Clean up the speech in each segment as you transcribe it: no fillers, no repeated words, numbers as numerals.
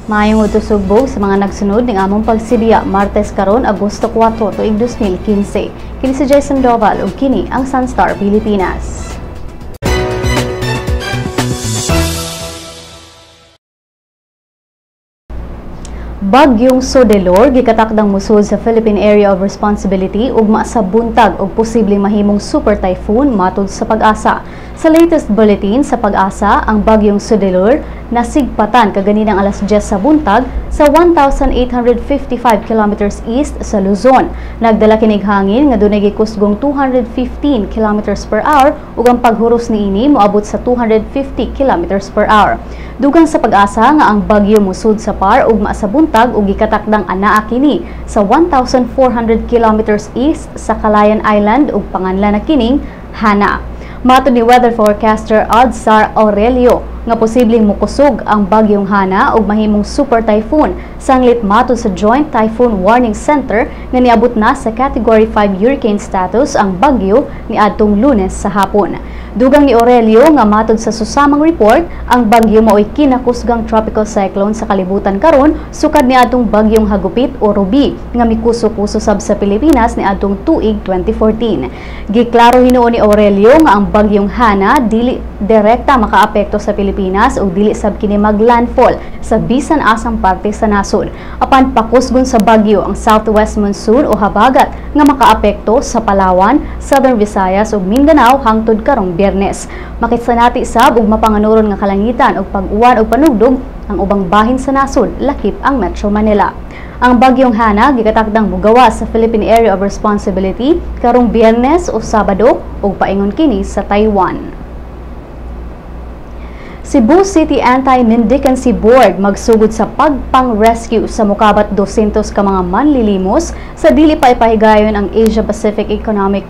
Maayong udto, Sugbo, sa mga nagsunod ning among pagsibiya, Martes karon, Agosto 4, tuig 2015. Kini si Jason Doval ug kini ang Sunstar Pilipinas. Bagyong Soudelor gikatakdang musud sa Philippine Area of Responsibility ugma sa buntag og posibleng mahimong super typhoon, matud sa PAGASA. Sa latest bulletin sa PAGASA, ang bagyong Soudelor nasigpatan kaganinang alas 10 sa buntag sa 1,855 kilometers east sa Luzon. Nagdala kinig hangin nga dunay gikusgong 215 kilometers per hour ug ang paghuros niini moabot sa 250 kilometers per hour. Dugang sa PAGASA nga ang bagyo musud sa PAR ugma sa buntag ug gikatakdang anaa kini sa 1,400 kilometers east sa Calayan Island ug panganlan na kining Hana. Matod ni weather forecaster Adsar Aurelio nga posibleng mukusog ang bagyong Hana ug mahimong super typhoon, sanglit matod sa Joint Typhoon Warning Center nga niabot na sa Category 5 hurricane status ang bagyo niadtong Lunes sa hapon. Dugang ni Aurelio nga matod sa susamang report, ang bagyo maoy kinakusgang tropical cyclone sa kalibutan karon sukad niadtong bagyong Hagupit o Ruby nga mikuso-kuso sab sa Pilipinas niadtong tuig 2014. Giklaro hinuon ni Aurelio nga ang bagyong Hana dili direkta makaapekto sa Pilipinas ug dili sab kini maglandfall sa bisan asang parte sa nasod. Apan pakusgon sa bagyo ang southwest monsoon o habagat nga makaapekto sa Palawan, Southern Visayas ug Mindanao hangtod karong Biyernes. Makitsanati sab og mapanganuron nga kalangitan ug pag-uwan ug panugdog ang ubang bahin sa nasod, lakip ang Metro Manila. Ang bagyong Hana gikatakdang mugawas sa Philippine Area of Responsibility karong Biyernes o Sabado ug paingon kini sa Taiwan. Cebu City Anti-Mendicancy Board magsugod sa pagpang-rescue sa mukabat 200 ka mga manlilimos sa dili pa ipahigayon ang Asia-Pacific Economic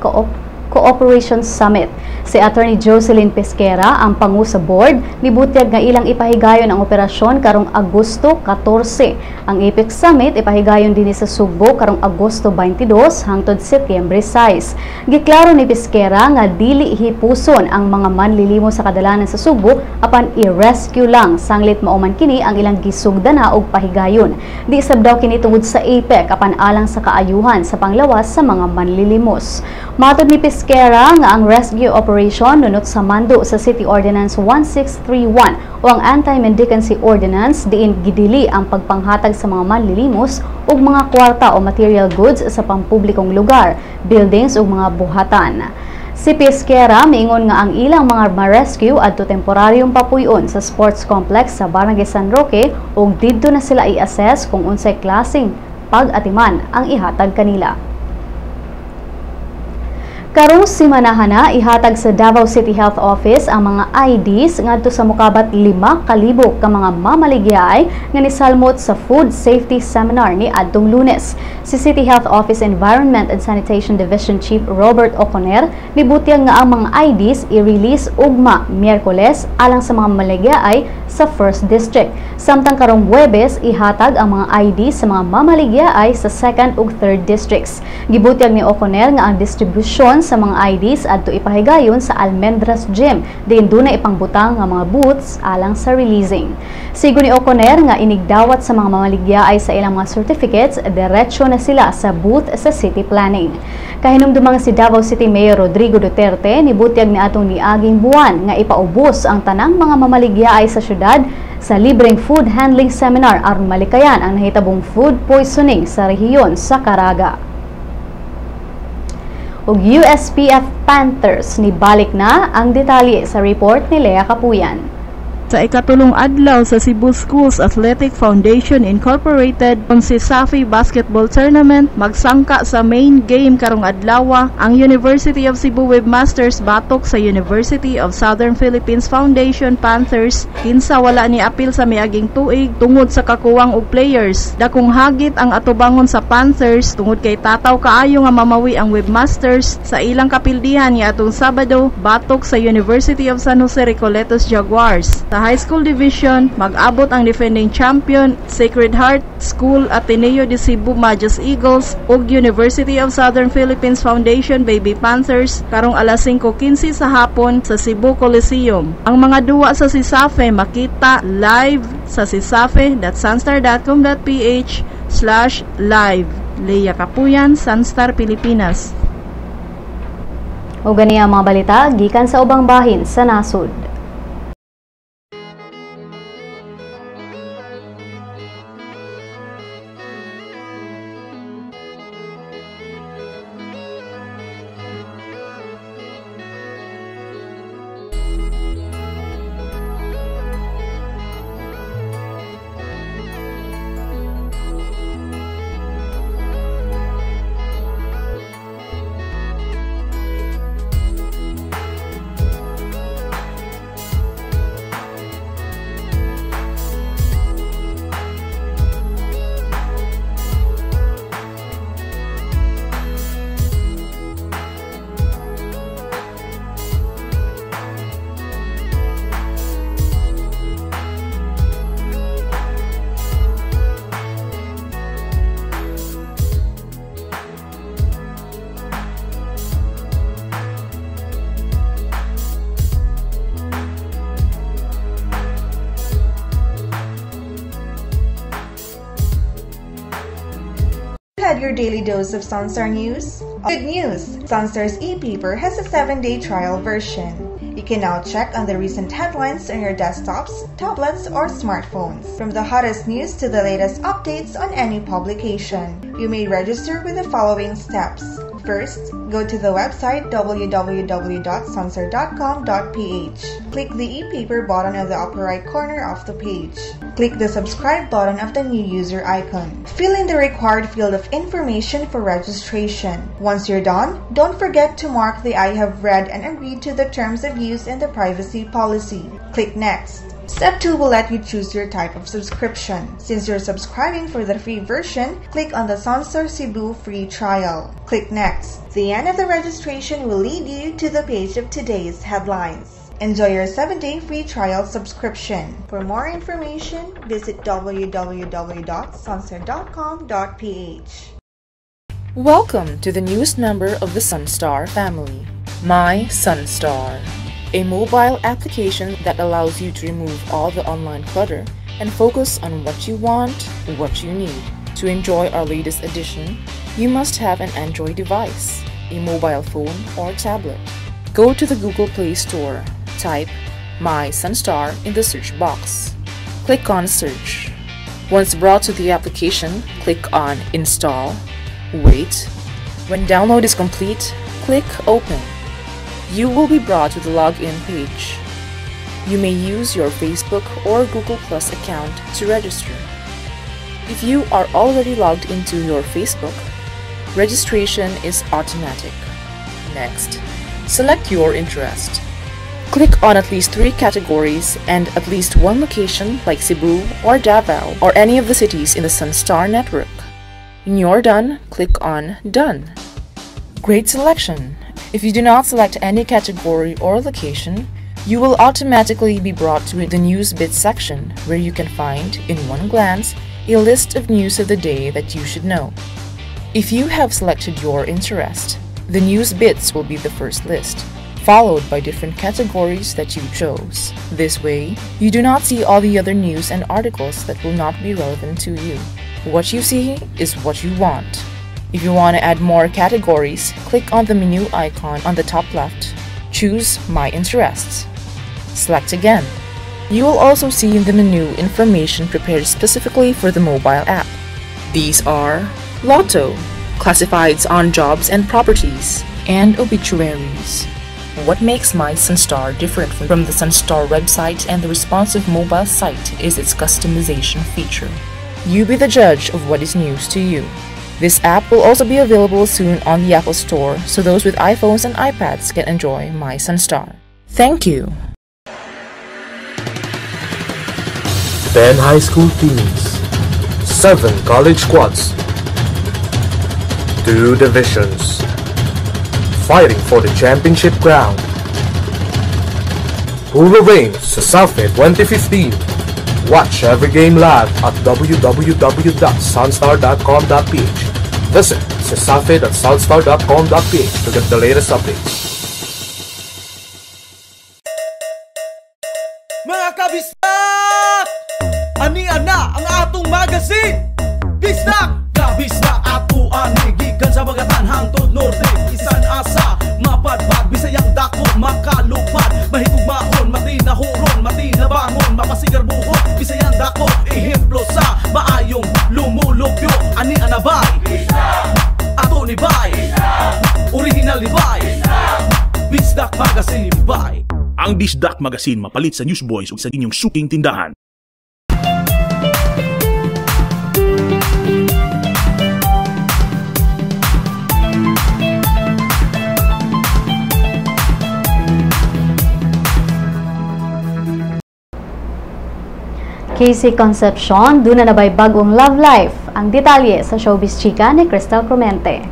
Cooperation Summit. Si Attorney Jocelyn Pesquera, ang pangu sa board, nibutyag nga ilang ipahigayon ang operasyon karong Agosto 14. Ang APEC Summit ipahigayon dinhi sa Sugbo karong Agosto 22 hangtod Setyembre 6. Giklaro ni Pesquera nga dili hipuson ang mga manlilimos sa kadalanan sa Sugbo apan i-rescue lang sanglit mao man kini ang ilang gisugdana og pahigayon. Di sab daw kini tungod sa APEC apan alang sa kaayuhan sa panglawas sa mga manlilimos. Matod ni Pesquera nga ang rescue operation nunot sa mando sa City Ordinance 1631 o ang Anti-Mendicancy Ordinance, diin gidili ang pagpanghatag sa mga manlilimos og mga kwarta o material goods sa pampublikong lugar, buildings ug mga buhatan. Si Pesquera miingon nga ang ilang mga ma-rescue adto temporaryong papuy-on sa sports complex sa Barangay San Roque ug didto na sila i-assess kung unsay klaseng pag-atiman ang ihatag kanila. Karong simanahana, ihatag sa Davao City Health Office ang mga IDs ngadto sa mukabat 5,000 ka mga mamaligyay nga nisalmot sa Food Safety Seminar ni adtong Lunes. Si City Health Office Environment and Sanitation Division Chief Robert Oconer nibutyag nga ang mga IDs i-release ugma Miyerkules alang sa mga mamaligyaay sa 1st District. Samtang karong Huwebes, ihatag ang mga IDs sa mga mamaligyaay sa 2nd ug 3rd Districts. Gibutyag ni Oconer nga ang distribusyon sa mga IDs adto ipahigayon sa Almendras Gym, diin dunay ipangbutang nga mga booths alang sa releasing. Sigo ni Oconer nga inigdawat sa mga mamaligya ay sa ilang mga certificates, diretso na sila sa booth sa city planning. Kahinumdumang si Davao City Mayor Rodrigo Duterte nibutyag ni atong niaging buwan nga ipaubos ang tanang mga mamaligya ay sa syudad sa libreng food handling seminar aron malikayan ang nahitabong food poisoning sa rehiyon sa Caraga. Ug USPF Panthers ni balik na ang detalye sa report ni Lea Kapuyan. Sa ikatulong adlaw sa Cebu Schools Athletic Foundation Incorporated CESAFI Basketball Tournament, magsangka sa main game karong adlaw ang University of Cebu Webmasters batok sa University of Southern Philippines Foundation Panthers, kinsa wala ni apil sa miaging tuig tungod sa kakuwang og players. Dakong hagit ang atubangon sa Panthers tungod kay tataw kaayo nga mamawi ang Webmasters sa ilang kapildihan niadtong Sabado batok sa University of San Jose Recoletos Jaguars. Sa high school division, mag-abot ang defending champion Sacred Heart School Ateneo de Cebu Madyaas Eagles ug University of Southern Philippines Foundation Baby Panthers karong alas 5:15 sa hapon sa Cebu Coliseum. Ang mga duwa sa CESAFI makita live sa cesafi.sunstar.com.ph/live. Leia Kapuyan, Sunstar Pilipinas. O gani ang mga balita gikan sa ubang bahin sa nasod. Had your daily dose of Sunstar News? Good news! Sunstar's e-paper has a 7-day trial version. You can now check on the recent headlines on your desktops, tablets, or smartphones. From the hottest news to the latest updates on any publication. You may register with the following steps. First, go to the website www.sunstar.com.ph. Click the e-paper button on the upper right corner of the page. Click the subscribe button of the new user icon. Fill in the required field of information for registration. Once you're done, don't forget to mark the "I have read and agreed to the terms of use and the privacy policy." Click Next. Step 2 will let you choose your type of subscription. Since you're subscribing for the free version, click on the Sunstar Cebu free trial. Click Next. The end of the registration will lead you to the page of today's headlines. Enjoy your 7-day free trial subscription. For more information, visit www.sunstar.com.ph. Welcome to the newest member of the Sunstar family, My Sunstar, a mobile application that allows you to remove all the online clutter and focus on what you want, what you need. To enjoy our latest edition, you must have an Android device, a mobile phone or tablet. Go to the Google Play Store, type My Sunstar in the search box. Click on Search. Once brought to the application, click on Install. Wait. When download is complete, click Open. You will be brought to the login page. You may use your Facebook or Google Plus account to register. If you are already logged into your Facebook, registration is automatic. Next, select your interest. Click on at least 3 categories and at least 1 location like Cebu or Davao or any of the cities in the Sunstar network. When you're done, click on Done. Great selection! If you do not select any category or location, you will automatically be brought to the News Bits section, where you can find, in one glance, a list of news of the day that you should know. If you have selected your interest, the News Bits will be the first list, followed by different categories that you chose. This way, you do not see all the other news and articles that will not be relevant to you. What you see is what you want. If you want to add more categories, click on the menu icon on the top left. Choose My Interests. Select again. You will also see in the menu information prepared specifically for the mobile app. These are Lotto, classifieds on jobs and properties, and obituaries. What makes My Sunstar different from the Sunstar website and the responsive mobile site is its customization feature. You be the judge of what is news to you. This app will also be available soon on the Apple Store, so those with iPhones and iPads can enjoy My Sunstar. Thank you! 10 high school teams, 7 college squads, 2 divisions, fighting for the championship crown. Who will reign Cesafi 2015? Watch every game live at www.sunstar.com.ph. Visit cesafi.sunstar.com.ph to get the latest updates. Mga kabisdak! Ania na ang atong magazine! Bisdak! Kabisdak ato ani gikan sa Bagatan hangtod Norte, isan asa mapadpad, Bisayang dako makalupad, mahigugmaon, matinahuron, matinabangon, mapasigarbuhon, Bisayang dako ehemplo sa maayong lumulupyo. Ani anabay? Bisdak! Ato ni bay! Bisdak! Original ni bay! Bisdak! Bisdak Magazine bay! Ang Bisdak Magazine mapalit sa Newsboys ug sa inyong suking tindahan. KC Concepcion, duna na ba'y bagong love life? Ang detalye sa Showbiz Chika ni Crystal Clemente.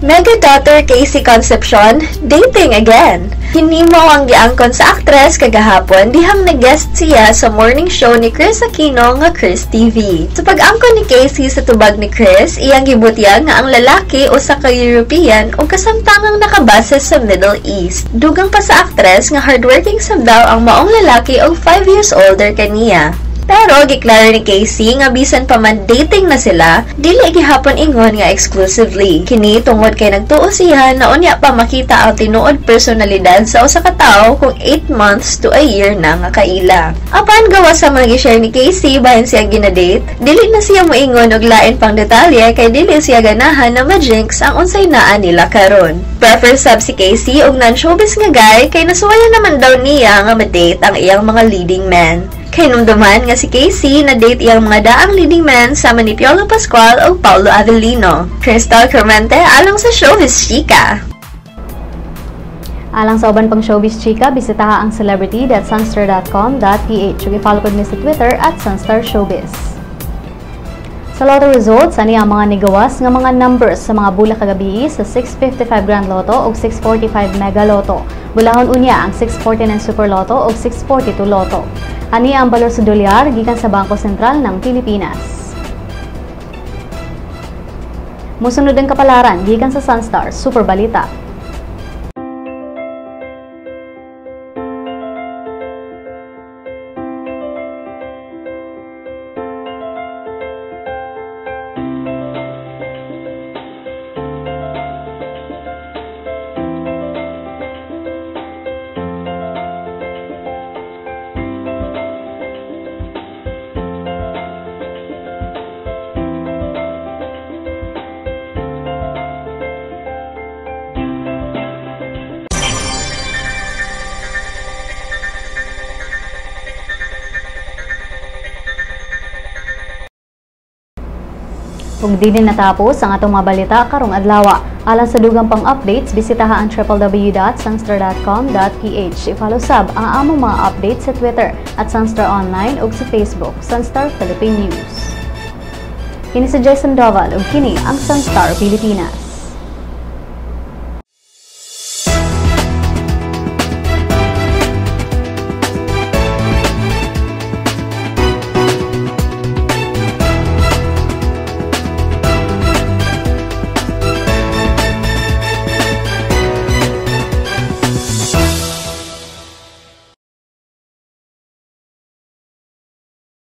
Mega daughter KC Concepcion, dating again. Kini mao ang giangkon sa aktres kagahapon dihang nag-guest siya sa morning show ni Kris Aquino nga Kris TV. Sa pag-angkon ni KC sa tubag ni Kris, iyang gibutyag nga ang lalaki usa ka European ug kasamtangang nakabase sa Middle East. Dugang pa sa aktres nga hardworking sab daw ang maong lalaki og 5 years older kaniya. Pero giklaro ni KC nga bisan pa man dating na sila, dili gihapon ingon nga exclusively. Kini tungod kay nagtuo siya na unya pa makita ang tinuod personalidad sa usa ka tawo kung 8 months to a year na nga kaila. Apan gawas sa mga gi-share ni KC bahin siya ginadate, dili na siya moingon og lain pang detalye kay dili siya ganahan na ma-jinx ang unsay naa nila karon. Prefer sab si KC og non-showbiz nga guy kay nasuwayan naman daw niya nga ma-date ang iyang mga leading men. Kahinumduman nga si KC na date iyang mga daang leading men sama ni Piolo Pascual o Paulo Avelino. Crystal Clemente alang sa Showbiz Chika. Alang sa uban pang Showbiz Chika, bisitaha ang celebrity.sunstar.com.ph ug i-follow pod mi sa Twitter @SunstarShowbiz. Sa Lotto results, ani ang mga nigawas nga mga numbers sa mga bula kagabi sa 655 Grand Lotto ug 645 Mega Lotto. Bulahon unya ang 649 Super Lotto ug 642 Lotto. Ani ang balor sa dolyar gikan sa Bangko Sentral ng Pilipinas. Musunod ang kapalaran gikan sa Sunstar Super Balita. Ug dili natapos ang atong mga balita karong adlaw. Alang sa dugang pang updates, bisitaha ang www.sunstar.com.ph. I-follow sab ang among mga updates sa Twitter @SunstarOnline ug sa Facebook, Sunstar Philippine News. Kini si Jason Doval ug kini ang Sunstar Pilipinas.